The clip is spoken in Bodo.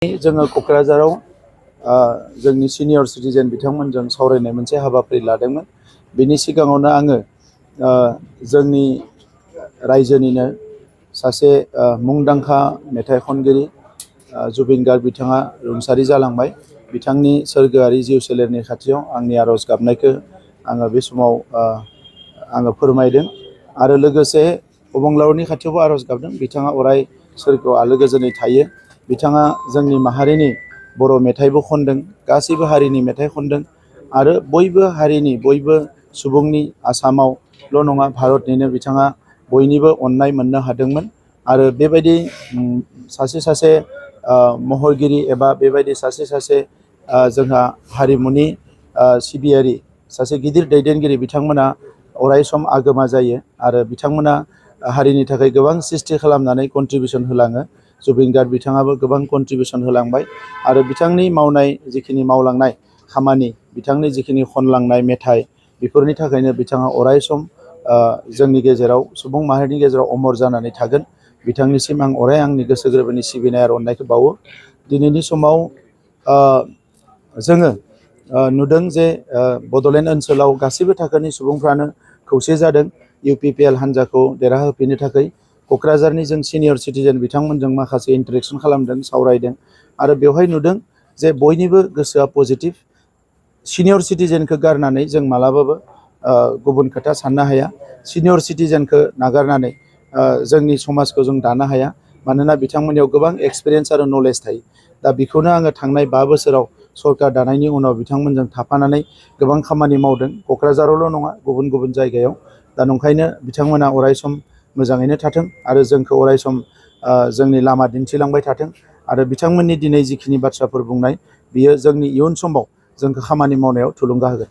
जोङो क'क्राझाराव जोंनि सिनियर सिटिजेन बिथांमोनजों सावरायनाय मोनसे हाबाफारि लादोंमोन। बेनि सिगाङावनो आङो जोंनि रायजोनिनो सासे मुंदांखा मेथाइ खनगिरि जुबिन गार्ग बिथाङा रुंसारि जालांबाय। बिथांनि सोरगोआरि जिउ सोलेरनि खाथियाव आंनि आर'ज गाबनायखौ आङो बे समाव आङो फोरमायदों आरो लोगोसे अबंलावरनि खाथियावबो आर'ज गाबदों। बिथाङा अराय सोरगोआव आलो गोजोनै थायो। बिथाङा जोंनि माहारिनि बर' मेथाइबो खनदों, गासैबो हारिनि मेथाइ खनदों आरो बयबो हारिनि बयबो सुबुंनि आसामावल' नङा भारतनिनो बिथाङा बयनिबो अननाय मोननो हादोंमोन आरो बेबायदि सासे महरगिरि एबा बेबायदि सासे जोंहा हारिमुनि सिबियारि सासे गिदिर दैदेनगिरि बिथांमोना अराय सम आगोमा जायो आरो बिथांमोना हारिनि थाखाय गोबां सृष्टि खालामनानै कन्ट्रिबिउसन होलाङो। जुबिन गार्ग बिथाङाबो गोबां कन्ट्रिबिउसन होलांबाय आरो बिथांनि मावनाय जिखिनि मावलांनाय खामानि, बिथांनि जिखिनि खनलांनाय मेथाइ, बेफोरनि थाखायनो बिथाङा अराय सम जोंनि गेजेराव सुबुं माहारिनि गेजेराव अमर जानानै थागोन। बिथांनिसिम आं अराय आंनि गोसो गोरबोनि सिबिनाय आरो अननायखौ बावो। दिनैनि समाव जोङो नुदों जे बड'लेण्ड ओनसोलाव गासैबो थाखोनि सुबुंफ्रानो खौसे जादों UPPL हान्जाखौ देरहाहोफिननो थाखाय। क'क्राझारनि जों सिनियर सिटिजेन बिथांमोनजों माखासे इन्टारेक्सन खालामदों, सावरायदों आरो बेवहाय नुदों जे बयनिबो गोसोआ पजिटिभ। सिनियर सिटिजेनखौ गारनानै जों मालाबाबो गुबुन खोथा साननो हाया। सिनियर सिटिजेनखौ नागारनानै जोंनि समाजखौ जों दानो हाया, मानोना बिथांमोननियाव गोबां एक्सपिरियेन्स आरो नलेज थायो। दा बेखौनो आङो थांनाय 5 बोसोराव सरकार दानायनि उनाव बिथांमोनजों थाफानानै गोबां खामानि मावदों, क'क्राझारावल' नङा गुबुन गुबुन जायगायाव। दा नंखायनो बिथांमोना अराय सम मोजाङैनो थाथों आरो जोंखौ अराय सम जोंनि लामा दिन्थिलांबाय थाथों आरो बिथांमोननि दिनै जिखिनि बाथ्राफोर बुंनाय बियो जोंनि इयुन समाव जोंखौ खामानि मावनायाव थुलुंगा होगोन।